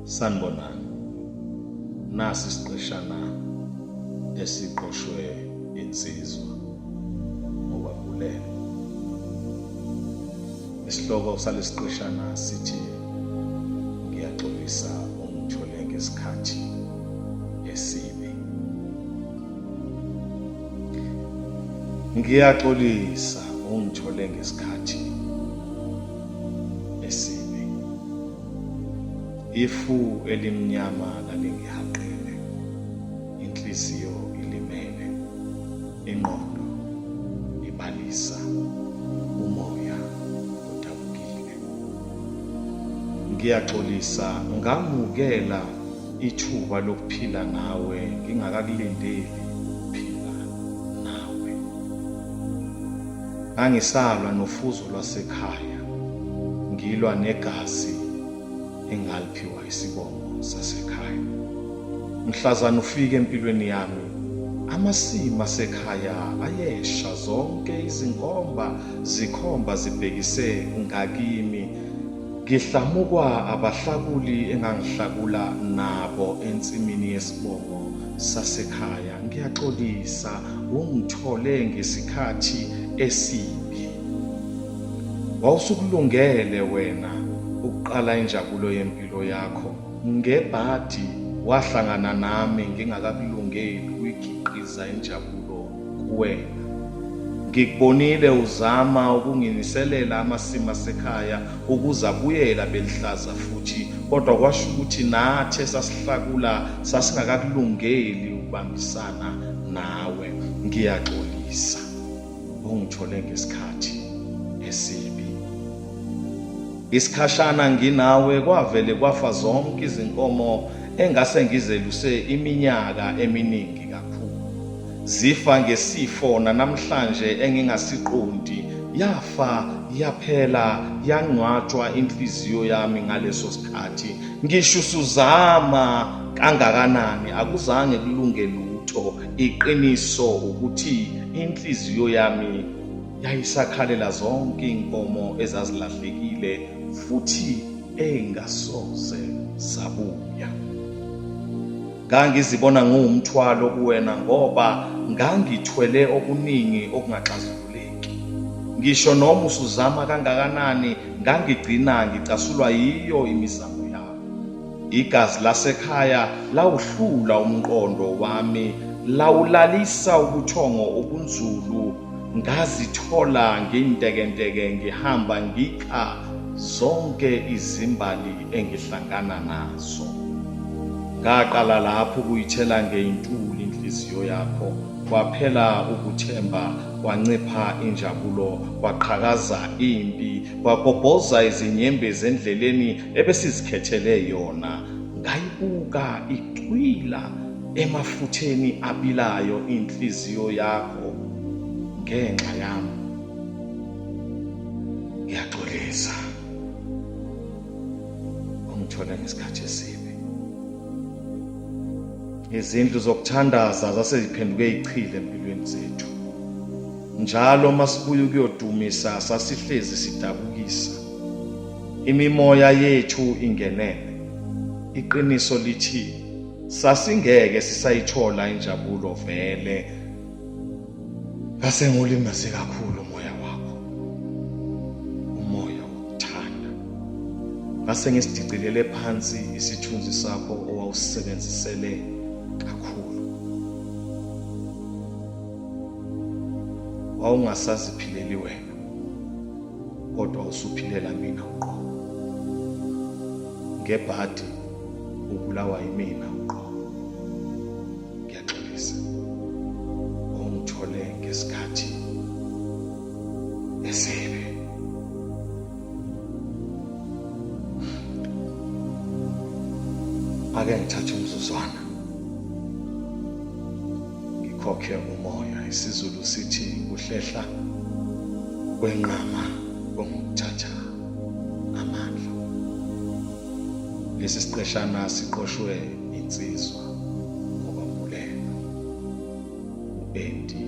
Sanibonani. Nasi isiqeshana esiqoshwe insizwa ngokwambulela. Isihloko salesiqeshana sithi ngiyaxolisa ungithole ngesikhathi esibi. Ngiyaxolisa ungithole ngesikhathi esibi. Ifu elimnyama lalingihaqile, inhliziyo ilimele, ingqondo ibalisa, umoya udabukile. Ngiyaxolisa ngamukela ithuba lokuphila nawe ngingakakulindeli ukuphila nawe. Ngangisalwa nofuzo lwasekhaya, ngilwa negazi engaliphiwa isibongo sasekhaya. Mhlazana ufika empilweni yami, amasimu asekhaya ayesha zonke izinkomba zikhomba zibhekise ngakimi Ngihlamukwa abahlakuli engangihlakula nabo ensimini yesibongo sasekhaya. Ngiyaxolisa, ungithole ngesikhathi esibi. Wawusukulungele wena ukuqala injabulo yempilo yakho. Ngebhadi wahlangana nami ngingakakulungeli ukuyikhiqiza injabulo kuwena. Ngikubonile uzama ukunginiselela amasimu asekhaya ukuze abuyele abeluhlaza futhi, kodwa kwasho ukuthi nathi esasihlakula sasingakakulungeli ukubambisana nawe. Ngiyaxolisa, ungithole ngesikhathi esibi. Isikhashana nginawe kwavele kwafa zonke izinkomo engase ngizeluse iminyaka eminingi kakhulu. Zifa ngesifo nanamhlanje engingasiqondi yafa yaphela yangcwatshwa inhliziyo yami ngaleso sikhathi ngisho usuzama kangakanani akuzange kulunge lutho iqiniso ukuthi inhliziyo yami yayisakhalela zonke inkomo ezazilahlekile futhi engasoze zabuya. Ngangizibona ngiwumthwalo kuwena ngoba ngangithwele okuningi okungaxazululeki. Ngisho noma usuzama kangakanani, ngangigcina ngicasulwa yiyo imizamo yakho. Igazi lasekhaya lawuhlula umqondo wami, lawulalisa ubuthongo obunzulu. Ngazithola ngintekenteke ngihamba ngikha zonke izimbali engihlangana nazo. Ngaqala lapho ukuyithela ngeyintuli inhliziyo yakho, kwaphela ukuthemba, kwancipha injabulo, kwaqhakaza impi, kwagobhoza izinyembezi endleleni ebesizikhethele yona. Ngayibuka icwila emafutheni abilayo inhliziyo yakho ngenxa yami. Ngiyaxolisa. Ungithole ngesikhathi esibi. Izindlu zokuthandaza zase ziphenduke ichile empilweni zethu. Njalo uma sibuya ukuyodumisa sasihlezi sidabukisa. Imimoya yethu ingenene. Iqiniso lithi sasingeke sisayithola injabulo vele. Ngase ngiwulimaze kakhulu umoya wakho, umoya wokuthanda. Ngase ngisidicilele phansi isithunzi sakho owawusisebenzisele kakhulu. Wawungasaziphileli wena, kodwa usuphilela mina uqobo. Ngebhadi ubulawa yimina uqobo. Ngiyaxolisa. Ungithole ngesikhathi esibi. Ake ngithathe umzuzwana ngikhokhe umoya. IsiZulu sithi kuhlehla kwenqama kungukuthatha amandla. Lesi siqeshana siqoshwe insizwa ngokwambulela u-Andy.